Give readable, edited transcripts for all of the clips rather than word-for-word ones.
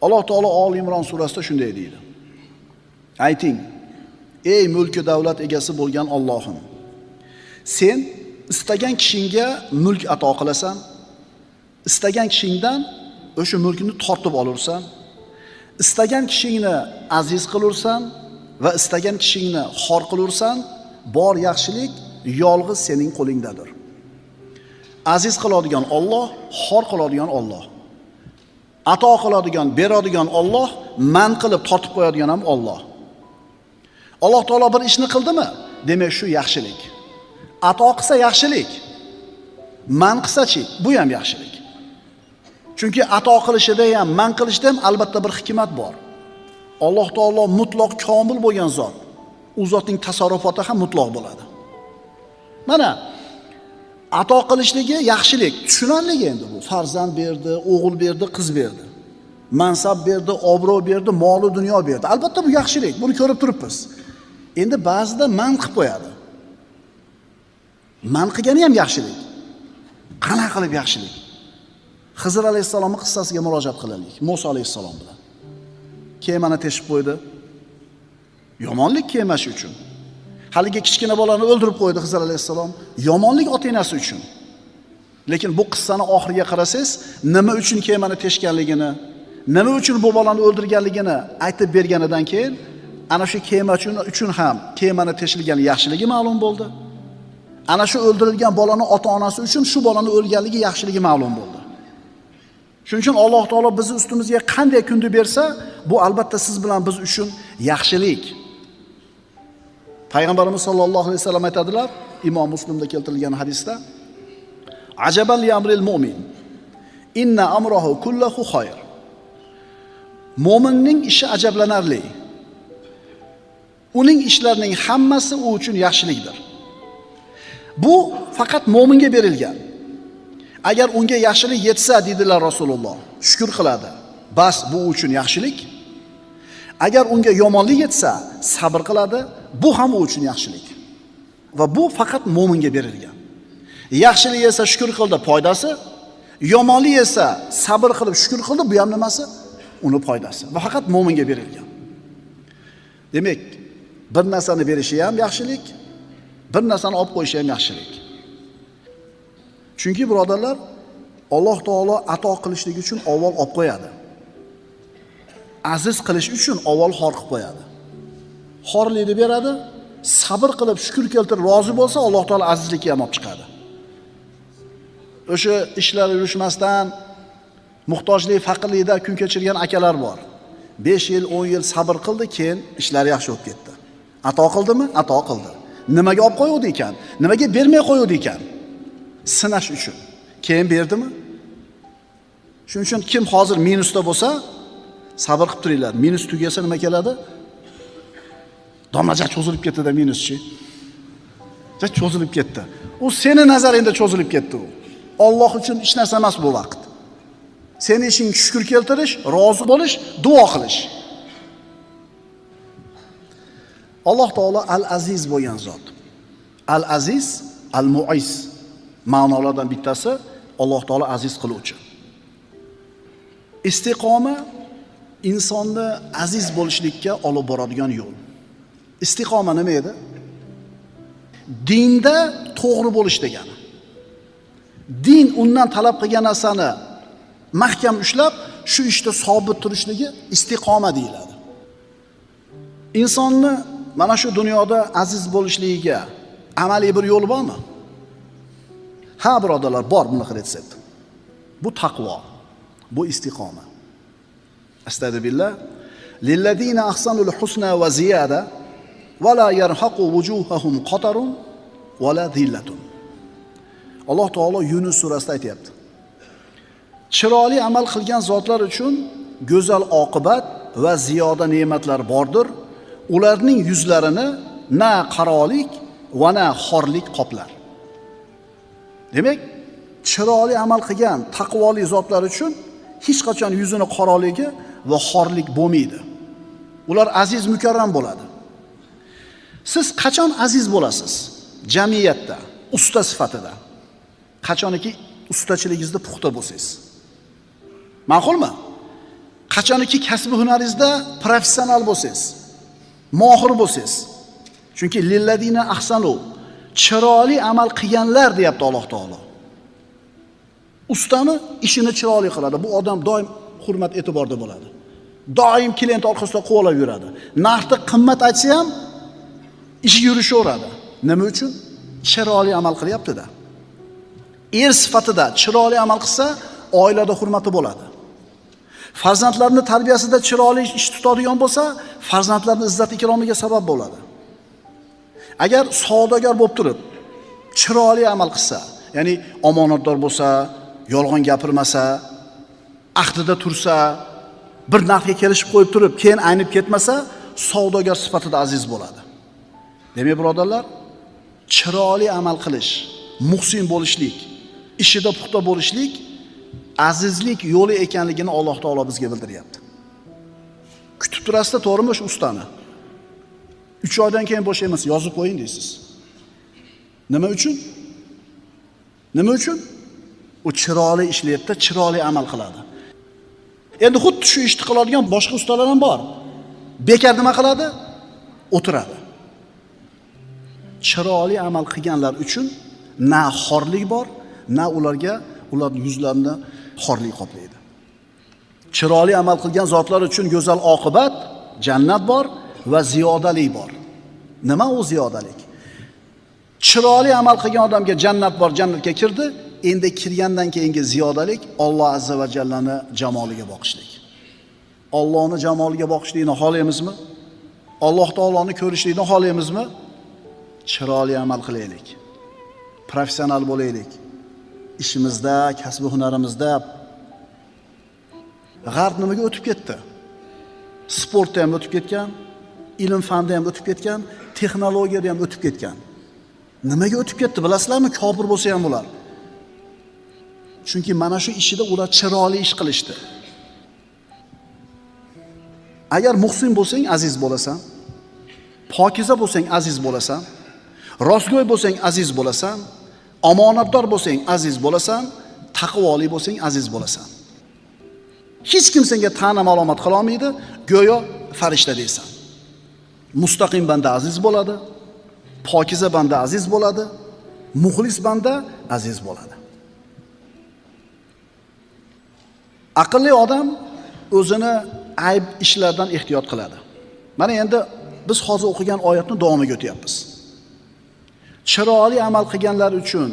Alloh taolo Oli Imron surasida shunday deydi. Ayting, ey mulki davlat egasi bo'lgan Allohim, sen istagan kishingga mulk ato qilasan, istagan kishingdan o'sha mulkni tortib olursan, istagan kishingni aziz qilursan va istagan kishingni xor qilursan, bor yaxshilik yolg'iz sening qo'lingdadir. Aziz qiladigan Alloh, xor qiladigan Alloh. Ato qiladigan, beradigan Alloh, man qilib tortib qo'yadigan ham Alloh. Alloh taolo bir ishni qildimi? Demak, shu yaxshilik. Ato qilsa yaxshilik. Man qilsa-chi, bu ham yaxshilik. Chunki ato qilishida ham, man qilishida ham albatta bir hikmat bor. Alloh taolo mutlaq komil bo'lgan zot. U zotning tasarrufoti ham mutlaq bo'ladi. Mana ato qilishligi yaxshilik, tushunarli endi bu. Farzand berdi, o'g'il berdi, qiz berdi. Mansab berdi, obro' berdi, mol va dunyo berdi. Albatta bu yaxshilik, buni ko'rib turibmiz. Endi ba'zida man qilib qo'yadi. Man qilgani ham yaxshilik. Qanaqa qilib yaxshilik? Xizr alayhissalomning qissasiga murojaat qilaylik. Musa alayhissalom bilan. Kemani teshib qo'ydi. Yomonlik kemashi uchun. Haligi kichkina bolani o'ldirib qo'ydi Xizr alayhissalom. Yomonlik ota-enasi uchun. Lekin bu qissani oxiriga qarasangiz, nima uchun kemani teshganligini, nima uchun bu bolani o'ldirganligini aytib berganidan keyin ana shu kema uchun ham kemani teshilgani yaxshiligi ma'lum bo'ldi. Ana shu o'ldirilgan bolani ota-onasi uchun shu bolani o'lganligi yaxshiligi ma'lum bo'ldi. Shuning uchun Alloh taolo bizni ustimizga qanday kunni bersa, bu albatta siz bilan biz uchun yaxshilik. Payg'ambarimiz sollallohu alayhi vasallam aytadilar, Imom Muslimda keltirilgan hadisda, Ajaban li amril mu'min. Inna amrahu kulluhu khayr. Mo'minning ishi ajablanarli. Uning ishlarining hammasi u uchun yaxshilikdir. Bu faqat mo'minga berilgan. Agar unga yaxshilik yetsa, dedilar Rasululloh, shukr qiladi. Bas bu uchun yaxshilik. Agar unga yomonlik yetsa, sabr qiladi. Bu ham u uchun yaxshilik. Va bu faqat mo'minga berilgan. Yaxshilik esa shukr qildi, foydasi, yomonlik esa sabr qilib shukr qildi, bu ham nimasi? Uni foydasi. Va faqat mo'minga berilgan. Demak, bir narsani berishi ham yaxshilik, bir narsani olib qo'yishi ham yaxshilik. Chunki birodarlar, Alloh taolo ato qilishlik uchun avval olib qo'yadi. Aziz qilish uchun avval xor qilib qo'yadi. Xorlikni beradi, sabr qilib shukr keltirib rozi bo'lsa, Alloh taolo azizlikka ham olib chiqadi. O'sha ishlar yurishmasdan muhtojlik, faqirlikda kun kechirgan akalar bor. 5 yil, 10 yil sabr qildi, keyin ishlari yaxshi bo'lib ketdi. Ato qildimi? Ato qildi. Nimaga olib qo'yuvdi ekan? Nimaga bermay qo'yuvdi ekan? Sinash uchun. Keyin berdimi? Shuning uchun kim hozir minusda bo'lsa, sabr qilib turinglar. Minus tugasa nima keladi? Domlaja cho'zilib ketdi-da minuschi. Ja cho'zilib ketdi. U seni nazaringda cho'zilib ketdi u. Alloh uchun hech narsa emas bu vaqt. Seni ishing shukr keltirish, rozi bo'lish, duo qilish. Alloh taolo Al-Aziz bo'lgan zot. Al-Aziz, Al-Muiz ma'nolardan bittasi Alloh taolo aziz qiluvchi. Istiqoma insonni aziz bo'lishlikka olib boradigan yo'l. Istiqoma nima edi? Dinda to'g'ri bo'lish degani. Din undan talab qilgan narsani mahkam ushlab, shu ishda sobit turishligi istiqoma deyiladi. Insonni mana shu dunyoda aziz bo'lishligiga amaliy bir yo'l bormi? Ha, birodarlar, bor bunaqa retsept. Bu taqvo, bu istiqoma. Astagfirullah. Lillazina ahsanul husna va ziyada va la yarhaqu wujuhahum qatarun va la zillatun. Alloh taolo Yunus surasida aytayapti. Chiroyli amal qilgan zotlar uchun go'zal oqibat va ziyoda ne'matlar bordir. Ularning yuzlarini na qarolik va na xorlik qoplar. Demak, chiroyli amal qilgan taqvoli zotlar uchun hech qachon yuzini qoraligi va xorlik bo'lmaydi. Ular aziz mukarram bo'ladi. Siz qachon aziz bo'lasiz? Jamiyatda, usta sifatida. Qachoniki ustachiligingizda puxta bo'lsangiz. Ma'qulmi? Qachoniki kasbi hunaringizda professional bo'lsangiz, mohir bo'lsangiz, chunki lilladina ahsanu, chiroyli amal qilganlar deyapti Alloh taolo. Ustami ishini chiroyli qiladi. Bu odam doim hurmat e'tiborda bo'ladi. Doim klient orqasida quvalab yuradi. Narxni qimmat aytsa ham ishi yurishaveradi. Nima uchun? Chiroyli amal qilyapti-da. Er sifatida chiroyli amal qilsa, oilada hurmati bo'ladi. Farzandlarni tarbiyasida chiroyli ish tutadigan bo'lsa, farzandlarning izzat ikromiga sabab bo'ladi. Agar savdogar bo'lib turib, chiroyli amal qilsa, ya'ni omonatdor bo'lsa, yolg'on gapirmasa, ahdida tursa, bir narxga kelishib qo'yib turib, keyin aynib ketmasa, savdogar sifatida aziz bo'ladi. Demak, birodarlar, chiroyli amal qilish, muhsin bo'lishlik, ishida puxta bo'lishlik azizlik yo'li ekanligini Alloh taolo bizga bildiryapti. Kutib turasizda, to'g'rimi o'sha ustani? 3 oydan keyin bo'shaymiz, yozib qo'ying deysiz. Nima uchun? Nima uchun? U chiroyli ishlayapti, chiroyli amal qiladi. Endi xuddi shu ishni qiladigan boshqa ustalar ham bor. Bekor nima qiladi? O'tiradi. Chiroyli amal qilganlar uchun na xorlik bor, na ularga ularning yuzlarini xorlik qoplaydi. Chiroyli amal qilgan zotlar uchun go'zal oqibat, jannat bor va ziyodalik bor. Nima u ziyodalik? Chiroyli amal qilgan odamga jannat bor, jannatga kirdi. Endi kirgandan keyingi ziyodalik Alloh azza va jallani jamoliga boqishlik. Allohning jamoliga boqishlikni xohlaymizmi? Alloh taoloni ko'rishlikni xohlaymizmi? Chiroyli amal qilaylik. Professional bo'laylik. Ishimizda, kasbi hunarimizda. G'arb nimaga o'tib ketdi? Sportda ham o'tib ketgan, ilm fanda ham o'tib ketgan, texnologiyada ham o'tib ketgan. Nimaga o'tib ketdi bilasizlarmi? Kofir bo'lsa ham ular. Chunki mana shu ishida ular chiroyli ish qilishdi. Agar muhsin bo'lsang aziz bo'lasan, pokiza bo'lsang aziz bo'lasan, rostgo'y bo'lsang aziz bo'lasan, omonatdor bo'lsang aziz bo'lasan, taqvoli bo'lsang aziz bo'lasan. Hech kim senga ta'na ma'lumot qila olmaydi, go'yo farishta deysan. Mustaqim banda aziz bo'ladi, pokiza banda aziz bo'ladi, muxlis banda aziz bo'ladi. Aqlli odam o'zini ayb ishlardan ehtiyot qiladi. Mana endi biz hozir o'qigan oyatni davomiga o'tyapmiz. Chiroyli amal qilganlar uchun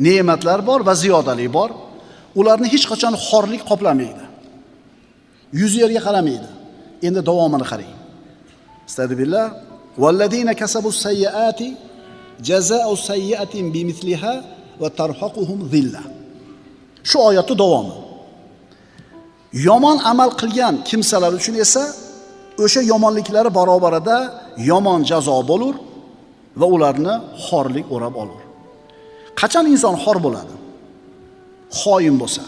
ne'matlar bor va ziyodalik bor. Ularni hech qachon xorlik qoplamaydi. Yuzi yerga qaramaydi. Endi davomini qarang. Astagfirullah. Vallazina kasabus sayyiati jazaa'u sayyiatin bimithliha va tarhaquhum zilla. Shu oyatning davomi. Yomon amal qilgan kimsalar uchun esa o'sha yomonliklari barobarida yomon jazo bo'lur va ularni xorlik o'rab olur. Qachon inson xor bo'ladi? Xoin bo'lsa,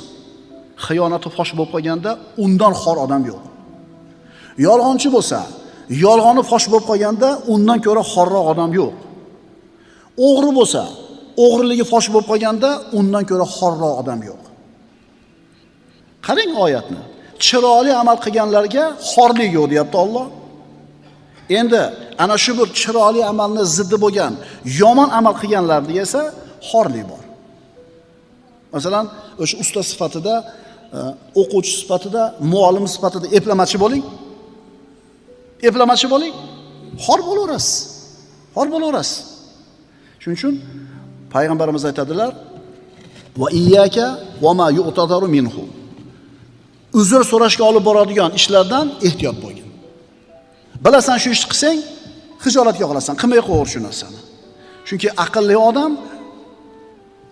xiyonati fosh bo'lib qolganda undan xor odam yo'q. Yolg'onchi bo'lsa, yolg'oni fosh bo'lib qolganda undan ko'ra xorroq odam yo'q. O'g'ri bo'lsa, o'g'riligi fosh bo'lib qolganda undan ko'ra xorroq odam yo'q. Qarang oyatni. Chiroyli amal qilganlarga xorlik yo'q deyapti Alloh. Endi ana shu bir chiroyli amalni ziddi bo'lgan yomon amal qilganlarda esa xorlik bor. Masalan, o'sha usta sifatida, o'quvchi sifatida, muallim sifatida eplamachi bo'ling. Eplamachi bo'ling, xor bo'laverasiz. Xor bo'laverasiz. Shuning uchun payg'ambarimiz aytadilar: "Va iyyaka va ma yu'tadaru minhu." Uzr so'rashga olib boradigan ishlardan ehtiyot bo'lgin. Bilasan shu ishni qilsang, xijolatga qolasan, qilmay qo'yaver shu narsani. Chunki aqlli odam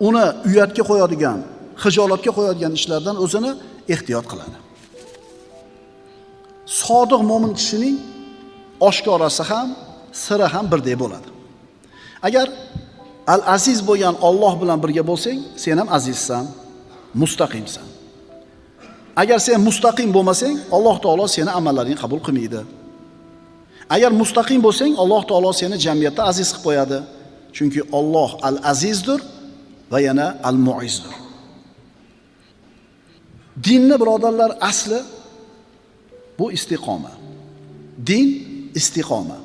uni uyatga qo'yadigan, xijolatga qo'yadigan ishlardan o'zini ehtiyot qiladi. Sodiq mo'min kishining oshkorasi ham, siri ham birdek bo'ladi. Agar al-aziz bo'lgan Alloh bilan birga bo'lsang, sen ham azizsan, mustaqimsan. Agar sen mustaqim bo'lmasang, Alloh taolo seni amallaringni qabul qilmaydi. Agar mustaqim bo'lsang, Alloh taolo seni jamiyatda aziz qilib qo'yadi. Chunki Alloh al-azizdir va yana al-muizdir. Dinni birodarlar asli Bu istiqoma. Din istiqoma.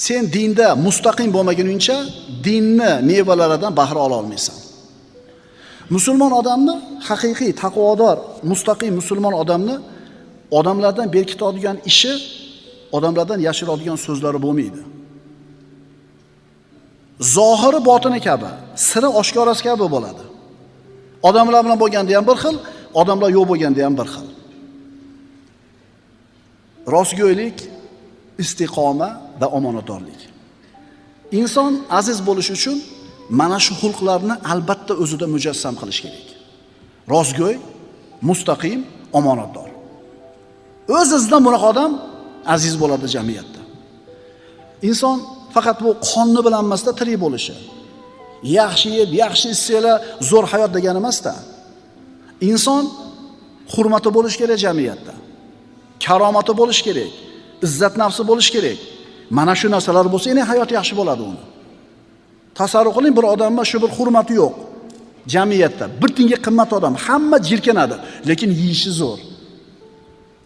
Sen dinda mustaqim bo'lmaguningcha dinni mevalaridan bahra ola olmaysan. Musulmon odamni, haqiqiy taqvodor, mustaqim musulmon odamni odamlardan berkitadigan ishi, odamlardan yashiradigan so'zlari bo'lmaydi. Zohiri botini kabi, siri oshkorasi kabi bo'ladi. Odamlar bilan bo'lganda ham bir xil, odamlar yo'q bo'lganda ham bir xil. Rostgo'ylik, istiqoma va omonatdorlik. Inson aziz bo'lish uchun mana shu xulqlarni albatta o'zida mujassam qilish kerak. Rostgo'y, mustaqim, omonatdor. O'z-o'zidan bunaqa odam aziz bo'ladi jamiyatda. Inson faqat bu qonni bilan emasda tirik bo'lishi, yaxshi yeb, yaxshi ichsa, zo'r hayot degani emasda. Inson hurmati bo'lish kerak jamiyatda. Karomati bo'lish kerak, izzat nafsi bo'lish kerak. Mana shu narsalar bo'lsa, endi hayot yaxshi bo'ladi uni. Tasavvur qiling, bir odamga shu bir hurmati yo'q jamiyatda. Bir tinga qimmat odam, hamma jirkanadi, lekin yeyishi zo'r,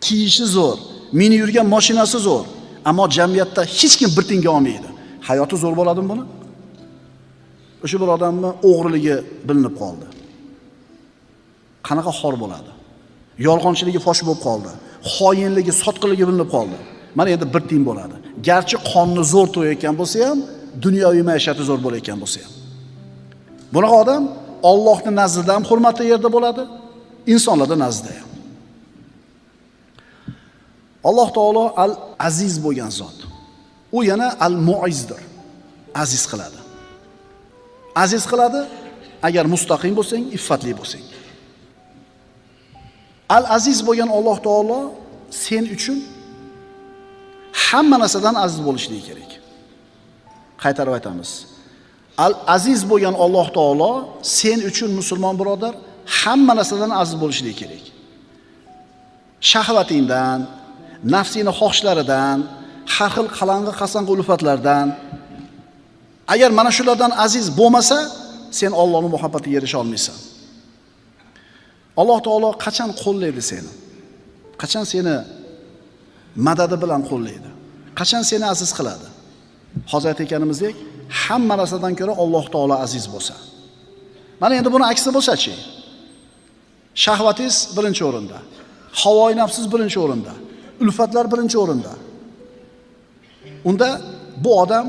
kiyishi zo'r, minib yurgan mashinasi zo'r, ammo jamiyatda hech kim bir tinga olmaydi. Hayoti zo'r bo'ladimi buni? O'sha bir odamning o'g'riligi bilinib qoldi. Qanaqa xor bo'ladi? Yolg'onchiligi fosh bo'lib qoldi. Xoinligi, sotqinligi bilinib qoldi. Mana endi bir tiyin bo'ladi. Garchi qonni zo'r to'yayotgan bo'lsa ham, dunyoviy maishati zo'r bo'layotgan bo'lsa ham. Bunaqa odam Allohning nazdida ham hurmatli yerda bo'ladi, insonlarning nazdida ham. Alloh taolo al-Aziz bo'lgan zot. U yana al-Muizdir. Aziz qiladi. Aziz qiladi agar mustaqim bo'lsang, iffatli bo'lsang. Al-Aziz bo'lgan Alloh taolo sen uchun hamma narsadan aziz bo'lishligi kerak. Qaytarib aytamiz. Al-Aziz bo'lgan Alloh taolo sen uchun musulmon birodar hamma narsadan aziz bo'lishligi kerak. Shahvatingdan, nafsini xohishlaridan, har xil qalang'i qasang'i ulfatlardan, agar mana shulardan aziz bo'lmasa, sen Allohning muhabbatiga erisha olmaysan. Alloh taolo qachon qo'llaydi seni? Qachon seni madadi bilan qo'llaydi? Qachon seni aziz qiladi? Hozir aytganimizdek, hamma narsadan ko'ra Alloh taolo aziz bo'lsa. Mana endi buni aksi bo'lsa-chi? Shahvatingiz birinchi o'rinda, havoi nafsiz birinchi o'rinda, ulfatlar birinchi o'rinda. Unda bu odam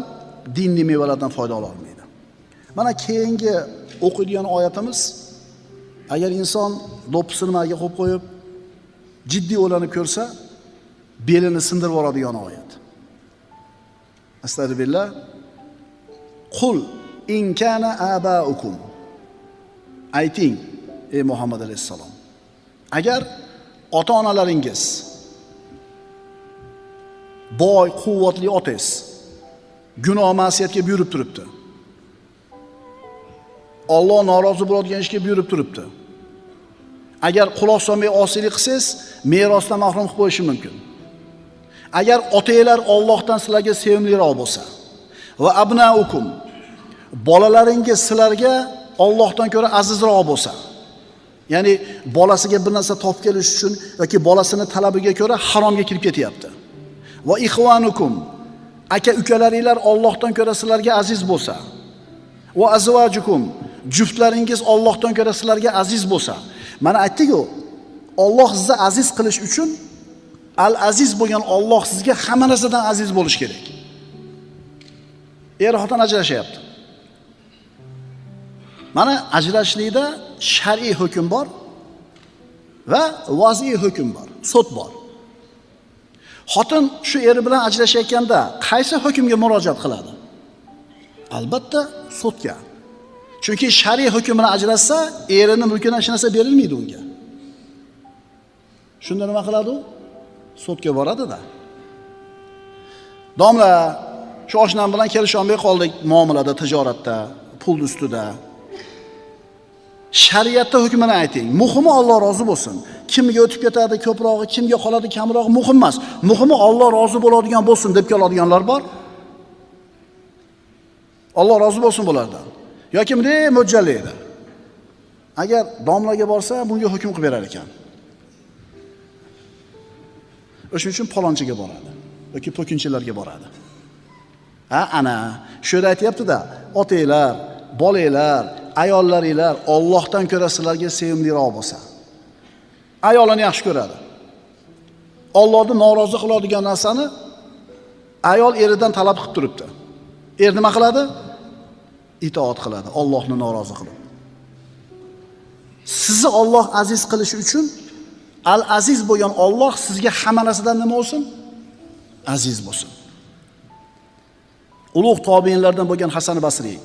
dinniy mevalardan foyda ola olmaydi. Mana keyingi o'qiydigan oyatimiz, agar inson do'ppisini nimaga qo'yib qo'yib jiddiy o'ylanib ko'rsa, belini sindirib yuboradigan oyat. Astagfirullah. Qul in kana abaukum. Ayting, ey Muhammad alayhissalom. Agar ota-onalaringiz boy, quvvatli otangiz gunoh ma'siyatga buyurib turibdi. Alloh norozi bo'ladigan ishga buyurib turibdi. Agar quloq solmay osiylik qilsangiz, merosdan mahrum qilib qo'yishi mumkin. Agar otanglar Allohdan sizlarga sevimliroq bo'lsa va abnaukum, bolalaringiz sizlarga Allohdan ko'ra azizroq bo'lsa, ya'ni bolasiga bir narsa topib kelish uchun yoki bolasini talabiga ko'ra haromga kirib ketyapti. Va ixvanukum, aka ukalaringlar Allohdan ko'ra sizlarga aziz bo'lsa, va azvajukum, juftlaringiz Allohdan ko'ra sizlarga aziz bo'lsa. Mana aytdik-ku, Alloh sizni aziz qilish uchun al-aziz bo'lgan Alloh sizga hamma narsadan aziz bo'lish kerak. Er xotin ajrashyapti. Mana ajrashlikda shar'iy hukm bor va vaziy hukm bor, sud bor. Xotin shu eri bilan ajrashayotganda qaysi hukmga murojaat qiladi? Albatta sudga. Chunki shar'iy hukm bilan ajrashsa, erini mulkidan hech narsa berilmaydi unga. Shunda nima qiladi u? Sudga boradi-da. Domla, shu oshnam bilan kelisha olmay qoldik muomalada, tijoratda, pul ustida. Shariatda hukmini ayting. Muhimi Alloh rozi bo'lsin. Kimga o'tib ketadi ko'prog'i, kimga qoladi kamrog'i muhim emas. Muhimi Alloh rozi bo'ladigan bo'lsin deb keladiganlar bor. Alloh rozi bo'lsin bulardan. Yoki bunday mo'ljallaydi. Agar domlaga borsa, bunga hukm qilib berar ekan. O'shuning uchun palonchiga boradi yoki to'kinchilarga boradi. Ha, ana shu yerda aytayapti-da, otanglar, bolanglar, ayollaringlar Allohdan ko'ra sizlarga sevimliroq bo'lsa. Ayolini yaxshi ko'radi. Allohni norozi qiladigan narsani ayol eridan talab qilib turibdi. Er nima qiladi? Itoat qiladi, Allohni norozi qilib. Sizni Alloh aziz qilishi uchun al-aziz bo'lgan Alloh sizga hamma narsadan nima bo'lsin? Aziz bo'lsin. Ulug' tobiinlardan bo'lgan Hasan Basriy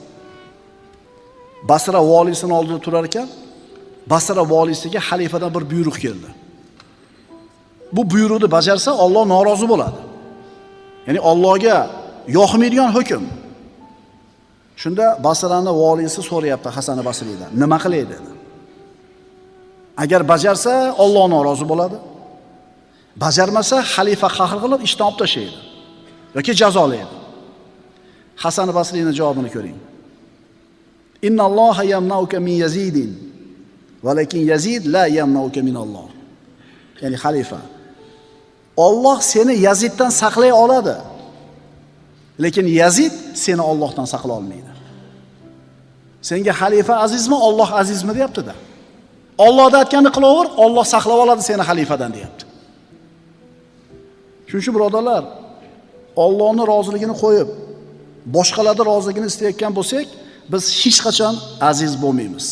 Basra volisining oldida turar ekan, Basra volisiga xalifadan bir buyruq keldi. Bu buyruqni bajarsa Alloh norozi bo'ladi. Ya'ni Allohga yoqmaydigan hukm. Shunda Basrani volisi so'rayapti Hasan Basriydan, nima qilay dedi. Agar bajarsa Alloh norozi bo'ladi. Bajarmasa xalifa qahr qilib ishdan olib tashlaydi yoki jazolaydi. Hasan Basriyning javobini ko'ring. Innalloha yamnauka min Yazidin, walakin Yazid la yamnauka min Alloh. Ya'ni xalifa, Alloh seni Yaziddan saqlay oladi. Lekin Yazid seni Allohdan saqlay olmaydi. Senga xalifa azizmi, Alloh azizmi deyapti-da. Allohda aytganini qilaver, Alloh saqlab oladi seni xalifadan deyapti. Shuning uchun birodarlar, Allohning roziligini qo'yib, boshqalarning roziligini istayotgan bo'lsak, biz hech qachon aziz bo'lmaymiz.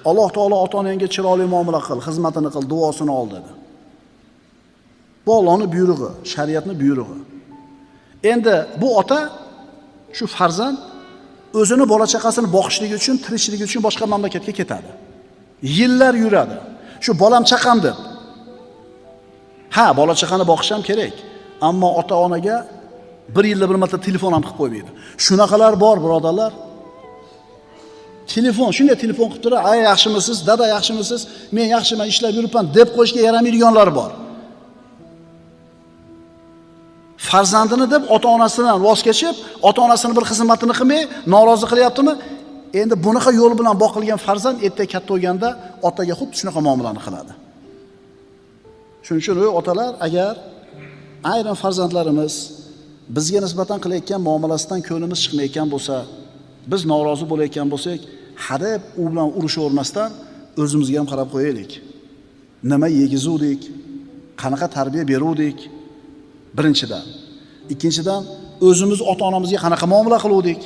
Alloh taolo ota-onangga chiroyli muomala qil, xizmatini qil, duosini ol dedi. Bu Allohning buyrug'i, shariatning buyrug'i. Endi bu ota, shu farzand o'zini bola chaqasini boqishligi uchun, tirikchiligi uchun boshqa mamlakatga ketadi. Yillar yuradi. Shu bolam chaqam deb. Ha, bola chaqani boqish ham kerak. Ammo ota-onaga bir yilda bir marta telefon ham qilib qo'ymaydi. Shunaqalar bor, birodarlar. Telefon, shunday telefon qilib turadi, "Ay, yaxshimisiz, dada, yaxshimisiz? Men yaxshiman, ishlab yuribman" deb qo'yishga yaramaydiganlar bor. Farzandini deb ota-onasidan voz kechib, ota-onasini bir xizmatini qilmay, norozi qilyaptimi? Endi bunaqa yo'l bilan boqilgan farzand erta katta bo'lganda otaga xuddi shunaqa muomalani qiladi. Shuning uchun otalar, agar ayrim farzandlarimiz bizga nisbatan qilayotgan muomalasidan ko'nglimiz chiqmayotgan bo'lsa, biz norozi bo'layotgan bo'lsak, hadeb u bilan urushavermasdan o'zimizga ham qarab qo'yaylik. Nima yegizuvdik, qanaqa tarbiya beruvdik? Birinchidan. Ikkinchidan, o'zimiz ota-onamizga qanaqa muomala qiluvdik?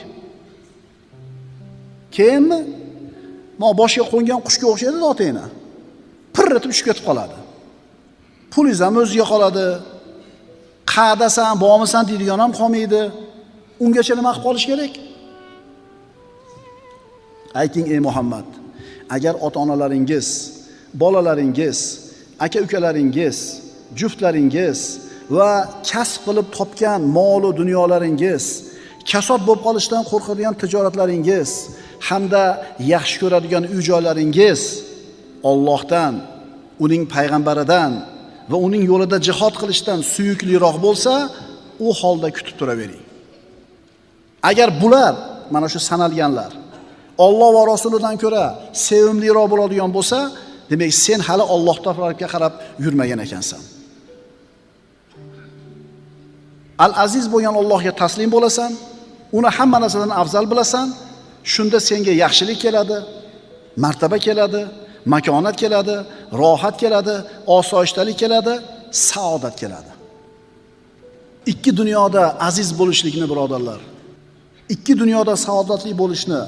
Keyinmi? Mo boshga qo'ngan qushga o'xshaydi otangni. Pir etib tushib ketib qoladi. Pulingiz ham o'ziga qoladi. Qadasan, bormisan deydigan ham qolmaydi. Ungacha nima qilib qolish kerak? Ayting ey Muhammad, agar ota-onalaringiz, bolalaringiz, aka-ukalaringiz, juftlaringiz va kasb qilib topgan mol va dunyolaringiz, kasod bo'lib qolishdan qo'rqadigan tijoratlaringiz hamda yaxshi ko'radigan uy-joylaringiz Allohdan, uning payg'ambaridan va uning yo'lida jihod qilishdan suyukliroq bo'lsa, u holda kutib turavering. Agar bular, mana shu sanalganlar, Alloh va rasulidan ko'ra sevimliroq bo'ladigan bo'lsa, demak sen hali Alloh tarafga qarab yurmagan ekansan. Al-Aziz bo'lgan Allohga taslim bo'lasan, uni hamma narsadan afzal bilasan, shunda senga yaxshilik keladi, martaba keladi, makonat keladi, rohat keladi, osoyishtalik keladi, saodat keladi. Ikki dunyoda aziz bo'lishlikni birodarlar, ikki dunyoda saodatli bo'lishni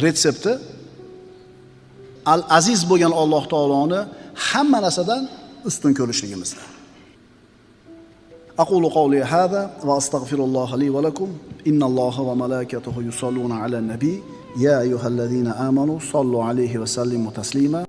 retsepti Al-Aziz bo'lgan Alloh taoloni hamma narsadan ustun ko'rishligimizda. أقول قولي هذا وأستغفر الله لي ولكم إن الله وملائكته يصلون على النبي يا أيها الذين آمنوا صلوا عليه وسلموا تسليما.